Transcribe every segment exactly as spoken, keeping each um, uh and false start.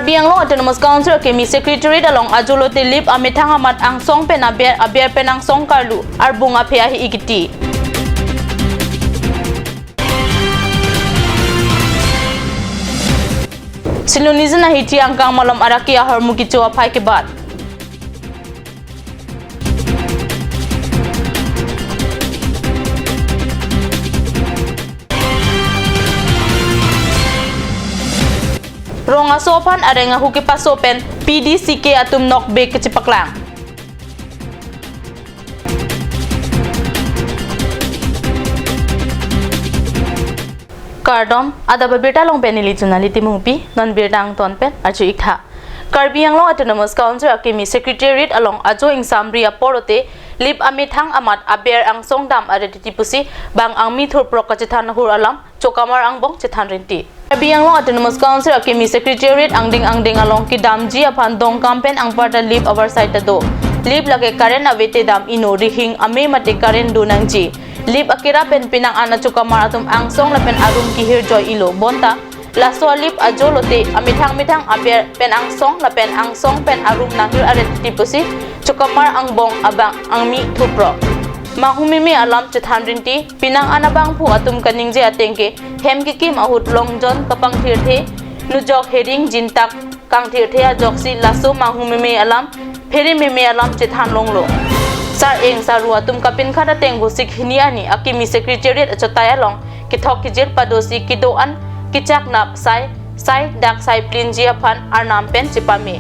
Karbi Anglong Autonomous Council akimi Secretariat along ajo lote lip amethang amat angsong pen aber, aber pen angsong karlu, arbung aphi ahi ikiti. Silonizen ahithi angkang malom araki ahormu kecho aphai kebat. Rong aso aphan areng ahu kepaso pen P D C K atum nokbe kechepaklang. Kardom, adap abirta along pen neli Junali Timungpi, non birta angton pen arju-ik tha. Karbi Anglong Autonomous Council akimi Secretariat along ajo ingsamri apor lote lip amethang amat aber angsong dam aret titi pusi bang angmi thurprok kachethan ahur alam Chokamar angbong chethan rinti. Karbi Anglong Autonomous Council akimi Secretariat angdeng angdeng along kedamji aphan Dongkam pen anparta lip avarsai ta do. Lip lake current avete dam ino, rihing ame mate current do nangji. Lip akira pen penang an achokamar atum angsong lapen arum kehirjoi ilo. Bonta laso alip ajo lote amethang methang aber pen angsong lapen angsong pen arum nanghir aret titi pusi Chokamar angbong abang angmi thurprok manghu meme alam chethan rinti. Penang an abangphu atum kaningje ateng ke hem kekim ahut longjon kapangthirthe, nujok hering jintak kangthirthe ajoksi laso manghu meme alam, phere meme alam chethan longlo. Sar-eng saru atum kapinkhat ateng bosik hini ani akimi Secretariat achotai along kethok kejir padosi kedo-an kechak nap sai, sai dak sai plinji aphan arnam pen chepame.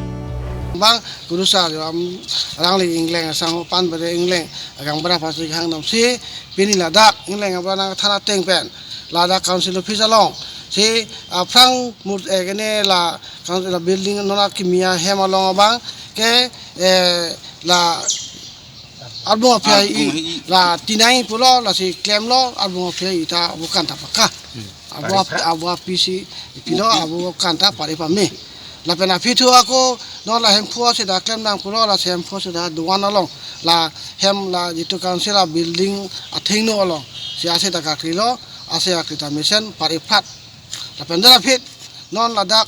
Bang kurusar ram rangli ingleng asang pan bade ingleng agang bra pasi hang nam si pini ladak ingleng abra nangthan ateng pen ladak council office along si aphrang mur eh, kene la council la building nona kimi ahem along abang ke eh, la arbung aphi ahi, arbung ahi, la tinai pulo lasi klemlo arbung aphi ahi ta bukan ta pakka. Hmm. Abu ap-, abu apisi pilo abu kan ta pare pame. Lapen aphi thu ako non la Hemphu asida klem nang pulo lasi Hemphu asida do-an along la hem la jitu council a building athengno along si asida kaklilo, ase akli ta mesen pare phat. Lapen dara phit non ladak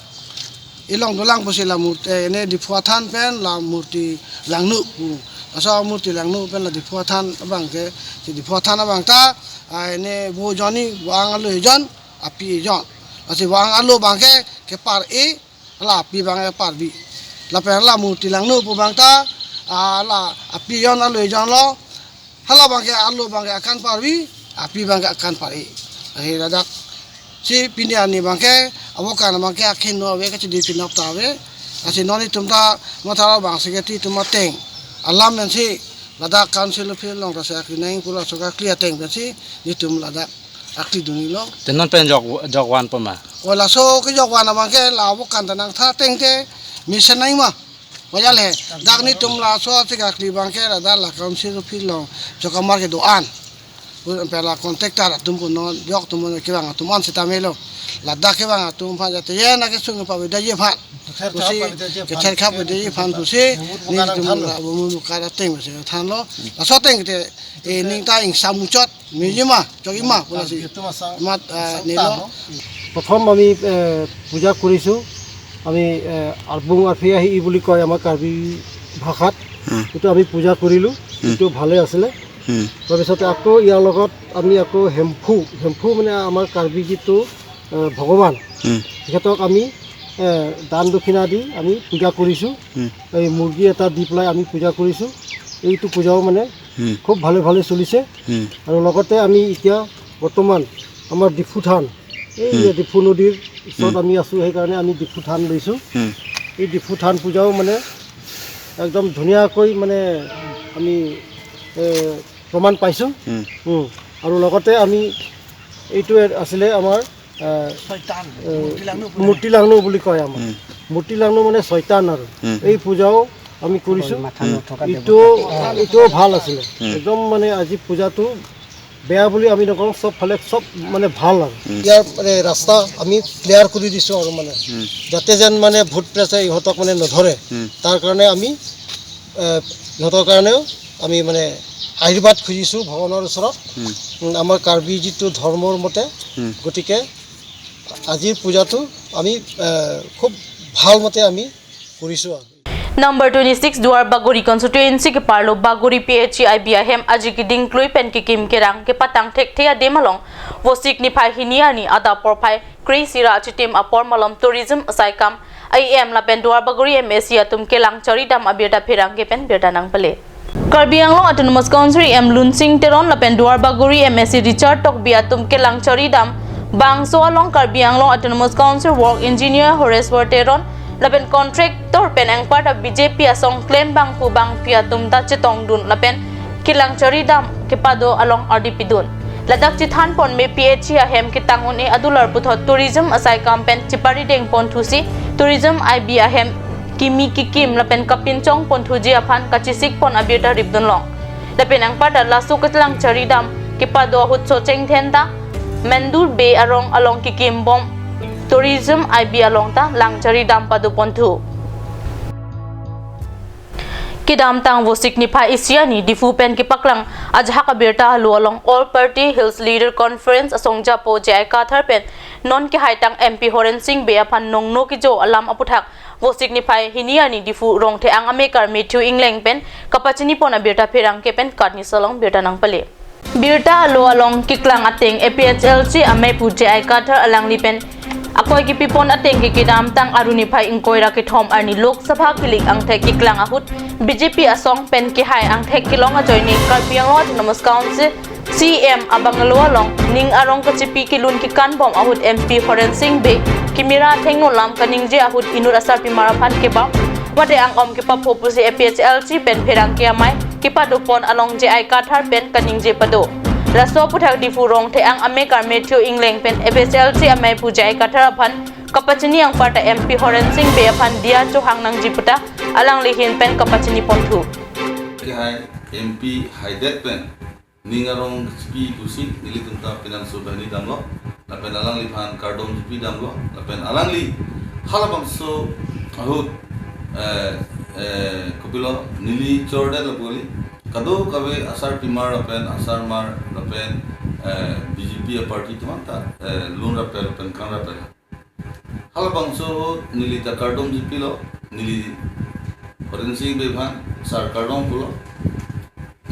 ilong dolang pusi la murti, eh, ene Diphu athan pen la murti langno pu. Laso murti langno pen la Diphu athan abang ke, si Diphu athan abang ta, ah, ene bo joni bo ang alo ejon, api ejon. Lasi bo ang alo abang ke kepar-e, la api abang ke parbi. Lapen la murti langno pu abang ta, ah, la api ejon alo ejon lo, hala abang ke alo abang ke akan parbi, api abang ke akan pare. Ahi ladak si pini ani abang ke, abo kan abang ke akheno ave kachidi pinap ta ave. Lasi non itum ta mathara abang si keti itum ateng alam pen si ladak council office along ta si akli nang pulo so kakli ateng pen si itum ladak akli dunilo. Te non pen jok, jok van po ma? O laso kejok van abang ke la abo kan ta nangthan ateng te mesen nai ma. Wajal he, dak netum laso si kakli abang ke ladak la council office along Chokamar kedo-an. Pu pen la contractor atum pu non jok atum pu kevang atum an seta melo. Ladak kevang atum aphan jate yen akesung pavedaji aphan. Pusi, kecher khap pavedaji aphan pusi, netum la bumu muka ateng pusi thanlo. Laso ateng te, eh, ning ta ingsam muchot. Mejima, chok ima, pura si. Mat, eh, nilo. প্ৰথম আমি, এ, পূজা কৰিছোঁ। আমি, এ, আৰ্বুং আফেয়াহি বুলি কয় আমাৰ কাৰ্বি ভাষাত। হুম। এইটো আমি পূজা কৰিলোঁ। হুম। এইটো ভালে আছিলে। হুম। তাৰপিছতে আকৌ ইয়াৰ লগত আমি আকৌ হেম্ফু, হেম্ফু মানে আমাৰ কাৰ্বি যিটো, এ, ভগৱান, হুম। তেখেতক আমি, এ, দান দক্ষিণা দি আমি পূজা কৰিছোঁ। হুম। এই মুৰ্গী এটা দি পেলাই আমি পূজা কৰিছোঁ। এইটো পূজাও মানে হুম। খুব ভালে ভালে চলিছে। হুম। আৰু লগতে আমি এতিয়া বৰ্তমান আমাৰ ডিফু থান, এই হুম। ডিফু নদীৰ ওচৰত হুম। আমি আছোঁ, সেইকাৰণে আমি ডিফু থান লৈছোঁ। হুম। এই ডিফু থান পূজাও মানে একদম ধুনীয়াকৈ মানে আমি, এ, প্ৰমাণ পাইছোঁ। হুম। হুম। আৰু লগতে আমি এইটো আছিলে আমাৰ, এ, ছয়তান, এ, মূৰ্তি লাংনো বুলি মূৰ্তি লাংনো বুলি কয় আমাৰ। হুম। মূৰ্তি লাংনো মানে ছয়তান আৰু। হুম। এই পূজাও আমি কৰিছোঁ। মাথা নথকা এইটো, দেৱতা। এইটোও ভাল আছিলে। হুম। একদম মানে আজি পূজাটো বেয়া বুলি আমি নকওঁ, চব ফালে চব মানে ভাল আৰু। হুম। ইয়াৰ মানে ৰাস্তা আমি ক্লিয়াৰ কৰি দিছোঁ আৰু মানে, হুম। যাতে যেন মানে ভূত প্ৰেতে ইহঁতক মানে নধৰে, হুম। তাৰ কাৰণে আমি, এ, ইহঁতৰ কাৰণেও আমি মানে আশীৰ্বাদ খুজিছোঁ ভগৱানৰ ওচৰত। হুম। উম, আমাৰ কাৰ্বি যিটো ধৰ্মৰ মতে, হুম। গতিকে আজিৰ পূজাটো আমি, এ, খুব ভাল মতে আমি কৰিছোঁ আৰু। Number twenty-six Duar Bagori constituency keparlo Bagori P H E I B ahem aji keding klui pen kekim kerang kepatang thekthe adim along Vosik niphai hini arni adap porphai kre-isi ra achitim apor malom tourism asaikam A E M lapen Duar Bagori M A C atum kelang charidam abirta pherangke pen birta nangpale. Karbi Anglong Autonomous Council E M Lunsing Teron lapen Duar Bagori M A C Richard Tokbi atum kelang charidam bangso along Karbi Anglong Autonomous Council Work Engineer Horeswar Teron lapen contractor pen anparta B J P asong klem bangphu bangphi atum ta chetongdun lapen kelang charidam kepado along ardi pidun. Ladak chethan pon me P H E ahem ketang un-e adular puthot tourism asaikam pen chepari deng ponthusi tourism I B ahem kimi kekim lapen kapinchong ponthuji aphan kachesik pon abirta ripdunlong. Lapen anparta laso kelang charidam kepado ahut Socheng Thenta Mendur Bay arong along kekim bom tourism I B along ta lang charidam pado ponthu. Kedamtang Vosik niphai isi arni Diphu pen kepaklang ajahak abirta halo along All Party Hills Leader Conference asongjapo J I Kathar pen non kehaitang M P Horen Sing Bey aphan nongno kejo alam aputhak Vosik niphai hini arni Diphu Rongtheng amekar Matthew Engleng pen kapachini pon abirta pherangke pen katni salong birta nangpale. Birta halo along keklang ateng A P H L C amei pu J I Kathar alangli pen akoi kepipon ateng ke kedamtang Aru niphai ingkoi ra kethom arni Lok Sabha kilik angthek keklang ahut B J P asong pen kehai angthek kelong ajoine Karbi Anglong Autonomous Council C M abungalow along ning arong kachipi kelun kekan bom ahut M P Horen Sing Bey kemera athengno lam kaningje ahut inut asarpimar aphan kebam mate ang-om kepapho pusi A P H L C pen pherangke amei kepado pon along J I Kathar pen kaningje pado. Laso aputhak Diphu Rongtheng amekar Matthew Engleng pen A P H L C amei pu J I Kathar aphan kapachini anparta M P Horen Sing Bey aphan diya chohang nangji puta alangli ahin pen kapachini ponthu. Kehai M P haidet pen ning arong chipi pusi nelitum ta penang so banghini damlo, lapen alangliphan kardom chipi damlo, lapen alangli halabangso ahut, eh, eh, kopilo neli chordet lapu kali, kadokave asarpimar lapen asarmar lapen, eh, B J P aparty atum ta, eh, lun rapel lapen kang rapel. Halabangso neli ta kardom chipilo, neli Horen Sing Bey aphan sir kardom pulo.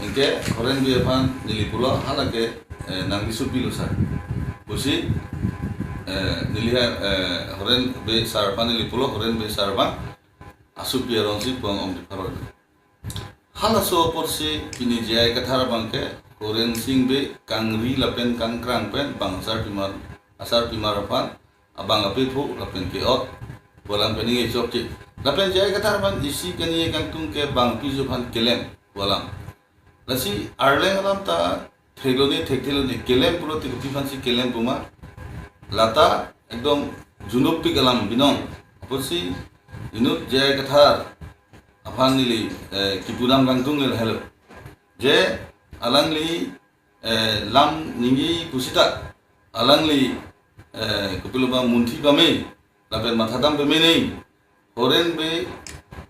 Anke Horen Bey aphan neli pulo, halake, eh, nangli sopilo sir. Pusi, eh, neli ha, eh, Horen Bey sir aphan neli pulo, Horen Bey sir aphan asopi arongsi puang ong di pharo. Halaso apotsi pini J I Kathar abangke Horen Sing Bey kangri lapen kangkrang pen bang asarpimar, asarpimar aphan abang apepho lapen ke-ot pu alam pen ningje chokche. Lapen J I Kathar aphan isi kani kangtung ke bang piso aphan kelem pu alam. Lasi arleng alam ta theklone, thektheklone, kelem pulo te kopi aphansi kelem puma. Lata ekdom junupik alam binong. Apotsi inut J I Kathar aphan neli, eh, kipudam kangtung el helo. Je alangli, eh, lam ningje pusita alangli, eh, kopilo ba munthi pame lapen mathadam pame neng. Horen Bey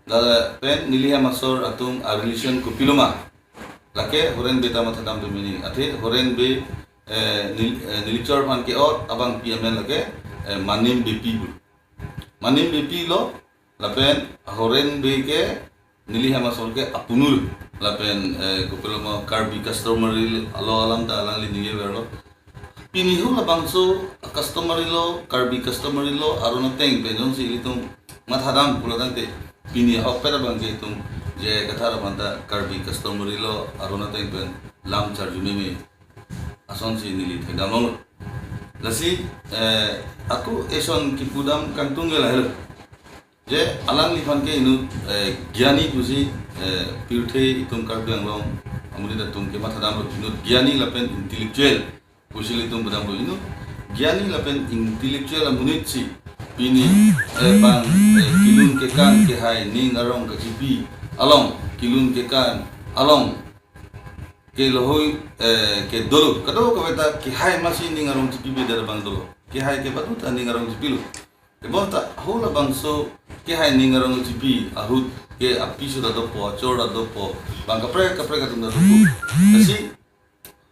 lapen neli hem asor atum a relation kopilo ma. Lake Horen Bey ta mathadam pame neng. Athe Horen Bey, eh, nel-, eh, nelichor aphan ke-ot abangpi amen lake, eh, Manim Beypi pu. Manim Beypi lo lapen Horen Bey ke neli hem asor ke apunul lapen, eh, kopilo ma Karbi customary law alam ta alangli ningje verlo. Pini halabangso customary law, Karbi customary law aron ateng pen jongsi ilitum mathadam pulo tangte pini ahokpet abangke itum J I Kathar aphan ta Karbi customary law aron ateng pen lam charju meme asonsi neli thekdam longlo. Lasi, eh, ako eson kipudam kangtung ke lahelo. Je alangliphan ke inut, eh, gyani pusi, eh, pirthe itum Karbi Anglong amonit atum ke mathadamlo, inut gyani lapen intellectual pusi ilitum pudamlo, inut gyani lapen intellectual amonit si pini, eh, bang, eh, kelun kekan kehai ning arong kachipi along, kelun kekan along ke lahei, eh, ke dolo. Kadokave ta kehai masi ning arong chipipe, dera bang dolo. Kehai ke badu ta ning arong chipilo. Tebonta halabangso kehai ning arong chipi ahut ke apiso ta dopo, achor ta dopo, bang kaprek kaprek atum ta dopo. Lasi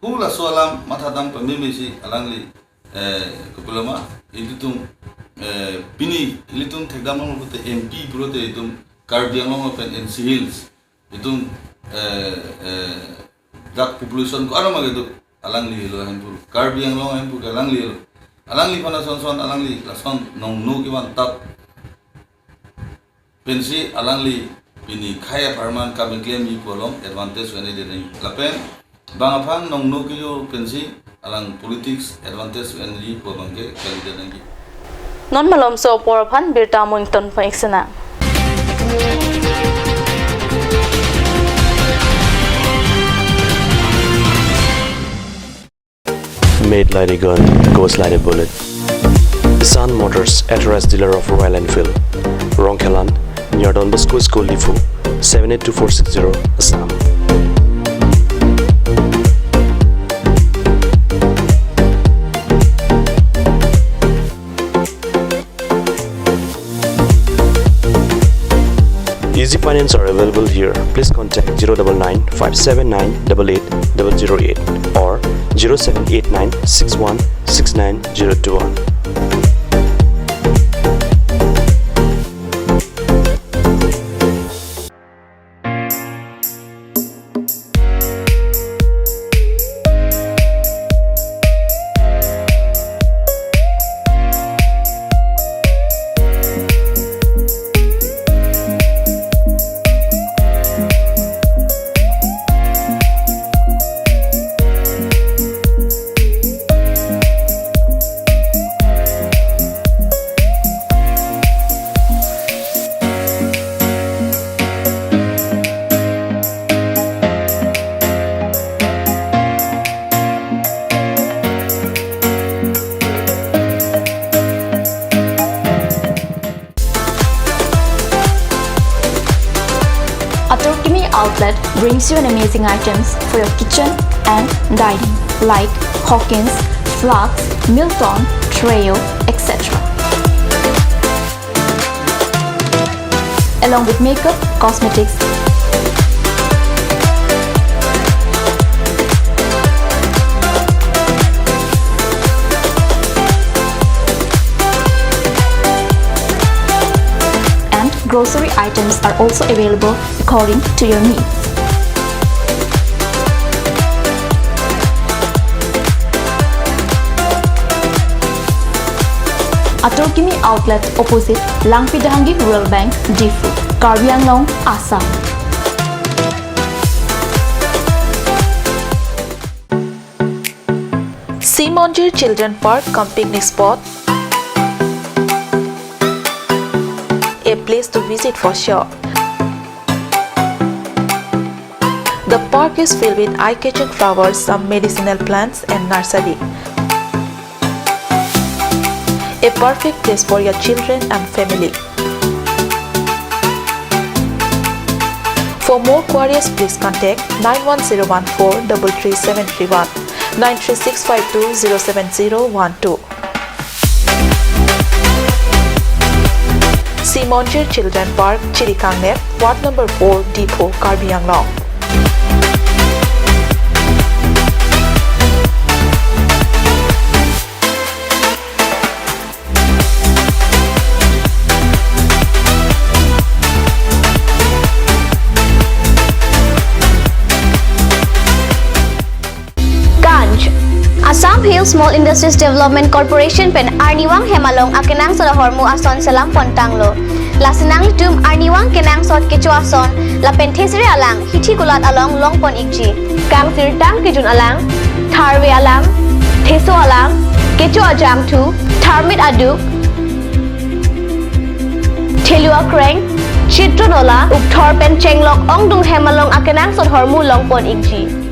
halaso alam mathadam pameme si alangli, eh, kopilo ma, ilitum eh, pini ilitum thekdam long pulote M P pulote itum Karbi Anglong lapen N C Hills itum, eh, eh, dak population ko-an ma kedo, alangli lo ahemphu, Karbi Anglong ahemphu ke alangli lo. Alangliphan ason son alangli lason nongno kevan tap pensi alangli pini khei apharman kam keklemji pu along advantage ene det nangji. Lapen bang aphan nongno kejo pensi alang politics advantage ene ji pu abang ke kalidet nangji. Non malomso apor aphan birta mo ingtonpon-ik sinang. Made like a gun, goes like a bullet. Sun Motors, authorized dealer of Royal Enfield. Rongkhelan, near Don Bosco School, Diphu, seven eight two four six zero, Assam. Easy finance are available here. Please contact zero double nine five seven nine double eight double zero eight or zero seven eight nine six one six nine zero two one. Ator Kimi Outlet brings you an amazing items for your kitchen and dining, like Hawkins, flasks, Milton, Treo, et cetera. Along with makeup, cosmetics, and grocery items are also available according to your needs. Ator Kimi Outlet, opposite Langpi Dehangi Rural Bank, Diphu, Karbi Anglong, Assam. Simonjir Children Park cum picnic spot, a place to visit for sure. The park is filled with eye-catching flowers, some medicinal plants, and nursery. A perfect place for your children and family. For more queries, please contact nine one zero one four double three seven three one, nine three six five two zero seven zero one two. Simonjir Children Park, Chirikangnep, Ward number four, Diphu, Karbi Anglong. Ganj. Assam Hill Small Industries Development Corporation pen arnivang hem along akenangsot ahormu ason selam pontanglo. Lasi nanglitum arnivang kenangsot kecho ason lapen thesere alang hithi kulat along longpon-ikji. Kangsirtang kejun alang, tharve alang, theso alang, kecho ajangthu, tharmit aduk, thelu akreng, chitron ola, ukthor pen chenglok ongdung hem along akenangsot ahormu longpon-ikji.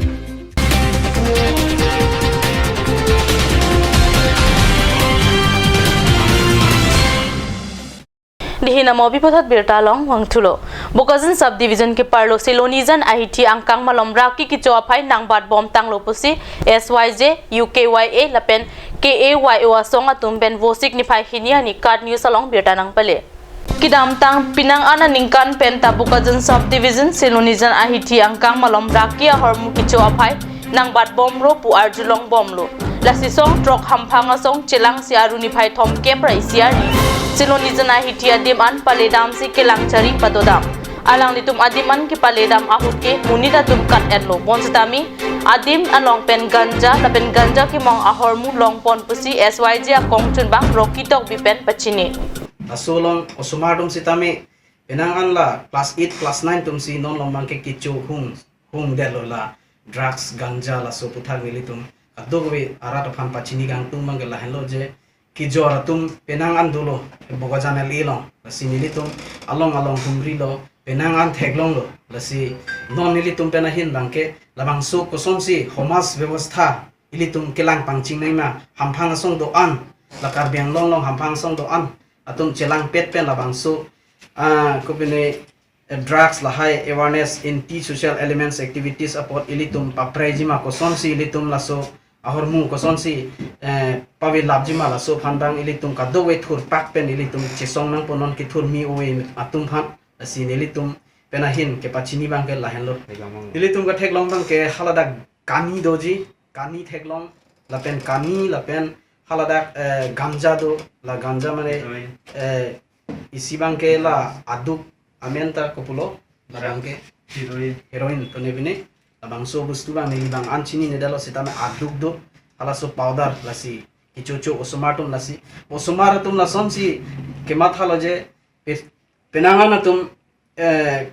Dihin amo bipothat birta along vangthulo. Bokajan Subdivision keparlo Silonijan ahithi angkang malom raki kecho aphai nangbatbomtanglo pusi S Y J, U K Y A lapen K A Y O asong atum pen Vosik niphai hini arni KAT News along birta nangpale. Kedamtang penang an aningkan penta Bokajan Subdivision Silonijan ahithi angkang malom raki ahormu kecho aphai nangbatbomlo pu arjulongbomlo. Lasi song throk hamphang asong chelangsi arni phai thomkep ra isi arni Silonijan ahithi adim an paledamsi kelang chari padodam. Alanglitum adim an kepaledam ahut ke monit atum kat-etlo. Bonsitame adim along pen ganja lapen ganja kemong ahormu longpon pusi S Y G akongchunbang Rocky Tokbi pen pachini. Laso along osomar atum sitame penang an la class eight, class nine atum si non along abangke kecho hung hung detlo la drugs, ganja laso aputhak nelitum kadokave arat aphan pachini kangtung abangke lahenlo je kejor atum penang an dolo Bokajan L A along, lasi nelitum along along humrilo, penang an theklonglo, lasi non nelitum pen ahin abangke labangso kosonsi homaj vyavastha ilitum kelang pangching nangma, hamphang asong do-an, la Karbi Anglong along hamphang asong do-an atum chelangpet pen labangso, ah, kopine, eh, drugs lahai awareness, anti social elements activities apot ilitum papreiji ma, kosonsi ilitum laso ahormu kosonsi, eh, pavilapji ma, laso aphan abang ilitum kadokave thurpak pen ilitum chesong nangpo non kethurmi ove atum aphan, lasi nelitum pen ahin kepachini abangke lahenlo. Theklong abang. Ilitum katheklong abangke haladak kani doji, kani theklong, lapen kani, lapen haladak, eh, ganja do, la ganja mane, Heroin. Eh, isi abangke la aduk amen ta kopulo, la abangke Heroin. Heroin, to ne bine, labangso bostu abang neli abang an chinine detlo sitame aduk do, halaso powder lasi kechocho osomar atum lasi, osomar atum lasonsi kemathalo je pe-, penang an atum, eh,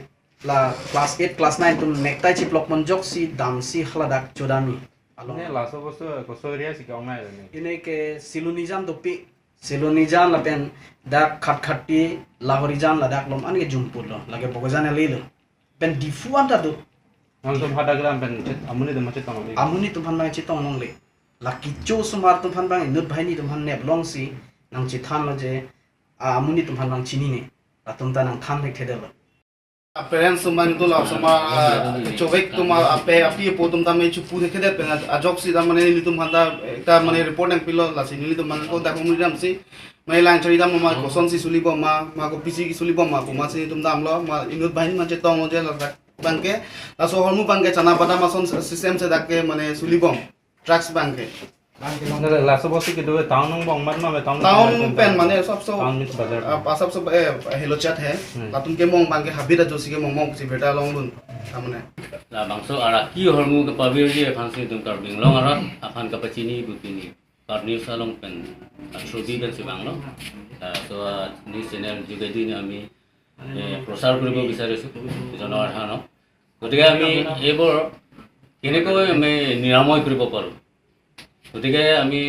la class eight, class nine atum necktie chiplokpon ajoksi damsi haladak chodamji. Along. Ne laso bostu koso area si ke-ong nai ne? Ine ke Silonijan dopik, Silonijan lapen dak Khatkhati, Lahorijan ladak along an ke jumputlo, lake Bokajan L A lo. Pen Diphu anta do. Langsung hadak lam pen chet-, amonit atum chetong longle. Amonit atum aphan abang chetong longle. La kecho osomar atum aphan abang inut banghini atum aphan neplongsi nangchethanlo je, ah, amonit atum aphan abang chinine. Latum ta nangthan thekthedetlo. Parents atum abang tu la osomar, ah, chovek atum, ah, ape, api apo atum tame chepu thekthedet pen ajoksi ta mane nelitum aphan ta, eh, ta mane report nangpilo, lasi nelitum abang ko ta humridamsi mane lang charidam ma, kosonsi sulibom ma, ma kopisi kesulibom ma, komatsi nelitum damlo, ma inut banghini aphan chetonglo je ladak abangke, laso ahormu abangke chana badam ason system si dak ke mane sulibom, drugs abangke. Nale laso bostu kedo town nung bong mat ma, town Town nung pen mane sabso, town means bazar. Ah, sabso, eh, helo chat hai. Hmm. Latum kemong abangke habit ajoksi kemong mong si beta longdun. Amane. Labangso araki ahormu kepavirji aphansi nelitum Karbi Anglong arat aphan kapachini pu pini Karbi News along pen, ah, Shruti pensi vanglo. Ah, so, ah, news channel যোগেদি আমি, eh, প্ৰচাৰ কৰিব বিচাৰিছো জনসাধাৰণক। গতিকে আমি এইবোৰ কেনেকৈ আমি নিৰাময় কৰিব পাৰোঁ। গতিকে আমি,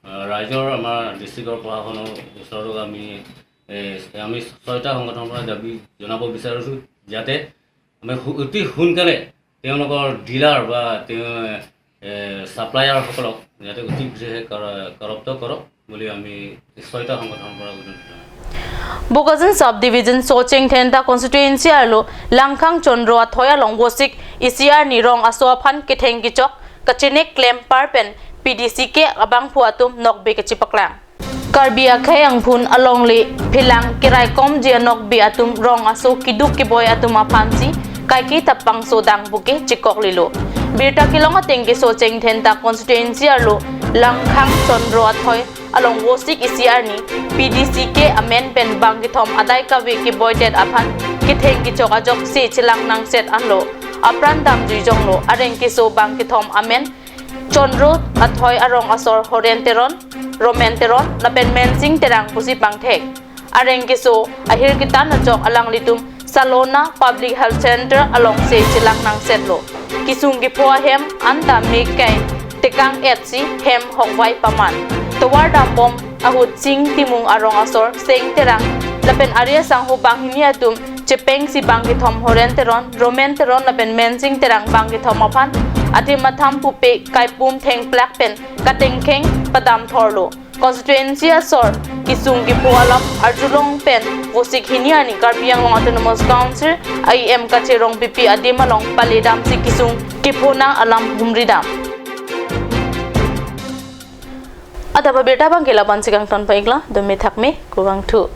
আহ, ৰাইজৰ, আমাৰ ডিষ্ট্ৰিক্টৰ প্ৰশাসনৰ ওচৰত আমি, এ, আমি ছয়টা সংগঠনৰ পৰা দাবী জনাব বিচাৰিছোঁ যাতে আমি সু-, অতি সোনকালে তেওঁলোকৰ ডিলাৰ বা তেওঁ, এ, ছাপ্লায়াৰসকলক যাতে অতি শীঘ্ৰে কৰ-, কৰাপ্ত কৰক বুলি আমি ছয়টা সংগঠনৰ পৰা আবেদন জনাওঁ। Bokajan Sub Division Socheng Dhenta Constituency arlo Langkhang Chondro Athoi along Vosik isi arni rong aso aphan ketheng kechok kachenek klem par pen P D C K abangphu atum nokbe kachipaklang. Karbi akhei angphun alongle phelang keraikomji anokbe atum rong aso keduk keboi atum aphansi kaike tapangso dang buke chekok lilo. Birta kelong ateng ke Socheng Dhenta Constituency arlo Langkhang Chondro Athoi along Vosik isi arni P D C K amen pen bang kethom adai kave keboidet aphan ketheng kechok ajoksi chelang nangset anlo apran damjui jonglo. Areng keso bang kethom amen Chondro Athoi, arong asor Horen Teron, Romen Teron lapen Mensing Terang pusi pangthek. Areng keso ahir ketan ajok alanglitum Salona Public Health Center alongsi chelang nangsetlo. Kesung kepho ahem anta me kai tekang-etsi hem hokvai paman. Tovar dambom ahut Sing Timung arong asor Seng Terang lapen ari asangho banghini atum chepengsi bang kethom Horen Teron, Romen Teron lapen Mensing Terang bang kethom aphan athim atham pupe kaipum thengplak pen katengkheng padam thorlo. Constituency asor kesung kepho alam arjulong pen Vosik hini arni Karbi Anglong Autonomous Council A E M kacherong pipi adim along paledamsi kesung kepho nang alam humridam. Adap abirta abangke lapu-ansi kangton pa-iklo, dome thakme, kurvangthu.